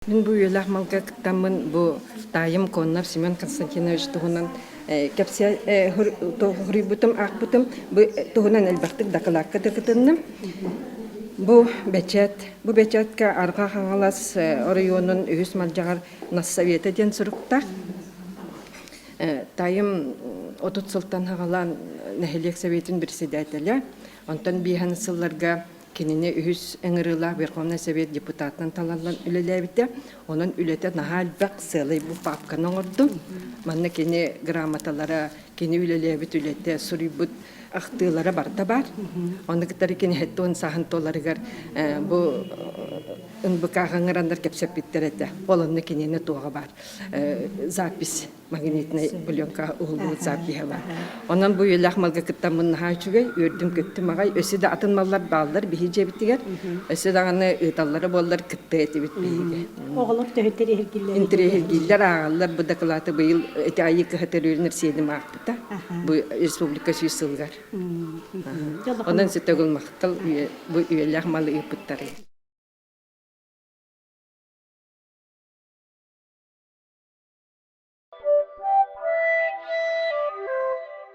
Мин бу үйэлээх малга кыттаммын бу таайым Коннов Семен Константинович туһунан кэпсээ хоруйбутум, аахпытым. Бу туһунан элбэхтик дакылаакка да кытынным. Бу бэчээт, бу бэчээткэ Арҕаа Хаҥалас оройуонун үһүс Малдьаҕар Нассовета диэн суруктаах. Таайым 30 сылтан хаҕалаан нэһилиэк советын председателэ. Онтон биэһэн сылларга Кинини үһүс ыҥырыылаах Верховнай Совет депутатынан талаллан үлэлээбитэ. Онон үлэтэ наһаа элбэх, сыалай бу папканы оҥордум. Манна кини грамоталара, кини үлэлээбит үлэтэ, суруйбут ахтыылара барыта баар. Ону кытары кини 70 сааһын туоларыгар бу НБК-ҕа ыҥыраннар кэпсэппиттэр этэ. Ол онно кинини туоҕа баар запись магнитнай пленка уһуллубут запиһа баар. Онон бу үйэлээх малга кыттаммын наһаа үчүгэй, үөрдүм-көттүм аҕай. Өссө да атын маллар бааллар биһи дьиэбитигэр. Өссө даҕаны ыыталлара буоллар кыттыа этибит биһиги. Оҕолор төһө интэриэһиргииллэр? Интэриэһиргииллэр, ааҕаллар. Бу дакылааты быйыл ити Айыы кыһа төрүүрүн сиэним аахпыта. Бу республика сүүс сылыгар. Онон сөтөгүл махтал бу үйэлээх малы ыыппыттары.